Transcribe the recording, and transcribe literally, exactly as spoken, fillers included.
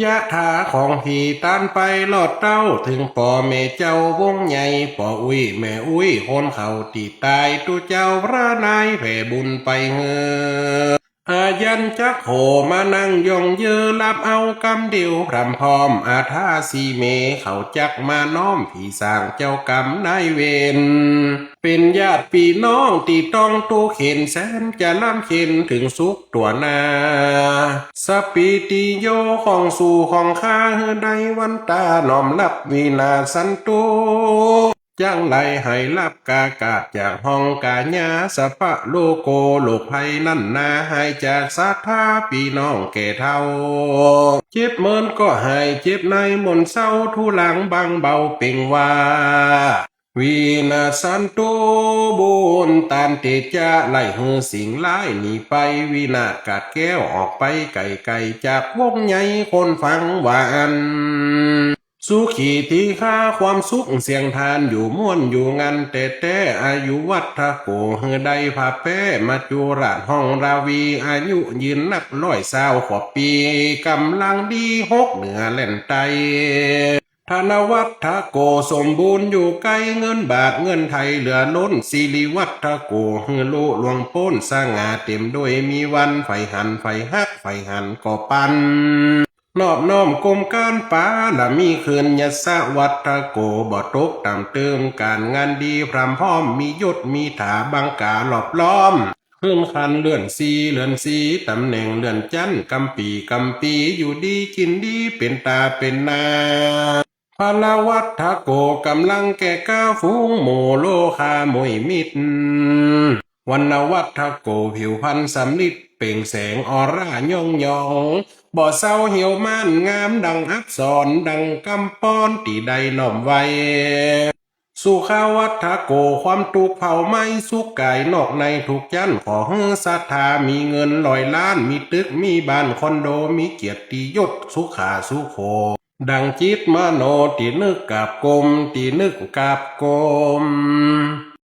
ยะถาของผีตานไปลอดเต้า เถิงป้อแม่เจ้าวงใหญ่ ป้ออุ๊ยแม่อุ๊ยคนเขาตี้ต๋าย ตุ๊เจ้าพระนายแผ่บุญไปหื้อ อายัญจักโขมานั่งย่องเย้อ ฮับเอากำเดียวพร่ำพร้อม อาทาสีเมเขาจักมาน้อม ผีสร้างเจ้ากรรมนายเวร เป๋นญาติปี้น้องตี้ต้องตุ๊กข์เข็ญ แสนจะลำเค็ญเถิงสุขตั๋วหน้า สปีติโยของสูของข้า หื้อได้วันต๋าน้อมฮับวินาศสันตุ จักไหลหายลับกากาศจากห้องก๋ายา สัพพะโลโก โรคภัยนั้นนา หายจากศรัทธาปี้น้องแก่เฒ่า เจ็บเมินก็หาย เจ็บในหม่นเศร้า ทุรังบางเบาเป๋งว่า วินาศสันตุ บุญตานเตจะไล่หื้อสิ่งร้ายหนีไป วินาศกาดแก้วออกไปไก๋ๆ จากวงใหญ่ คนฟังว่าอั้น สุขีทีฆา ความสุขเสียงทาน อยู่ม่วนอยู่งันแต๊ๆ อายุวัฒโก หื้อได้พาแป๊ มัจจุราชห้องราวี อายุยืนนักร้อยซาวขวบปี๋ ก๋ำลังดีหกเหนือแล่นใต้ ธนวัฒโก สมบูรณ์อยู่ใก้ เงินบาทเงินไทยเหลือล้น สิริวัฒโก หื้อลุล่วงป๊น สง่าเต๋มด้วยมีวัน ใผหันใผฮัก ใผหันก็ปัน นอบน้อมกรมก๋านปาระมีคืน ยศวัฒโก บ่ตกต่ำเติม ก๋านงานดีพร่ำพร้อม มียศมีถาบังก๋ารอบล้อม ขึ้นขั้นเลื่อนสีเลื่อนสี ต๋ำแหน่งเลื่อนจั๊น กำปี๋กำปี๋ อยู่ดีกิ๋นดี เป๋นต๋าเป๋นนาย พลวัฒโก ก๋ำลังแก่กล้าฝูงหมู่โลคามุยมิตร วรรณวัฒโก ผิวพรรณสำริดเปล่งแสงออร่าย่องยอง บ่เศร้าเหี่ยวม่าน งามดังอักษร ดังกำปอนตี้ได้น้อมไว้ สุขวัฒโก ความตุ๊กข์เผาไหม้ สุขก๋ายนอกในทุกจั๊น ขอหื้อศรัทธามีเงินร้อยล้าน มีตึกมีบ้านคอนโด มีเกียรติยศ สุขาสุโข ดังจิตมโนตี้นึกกราบก้ม ตี้นึกกราบก้ม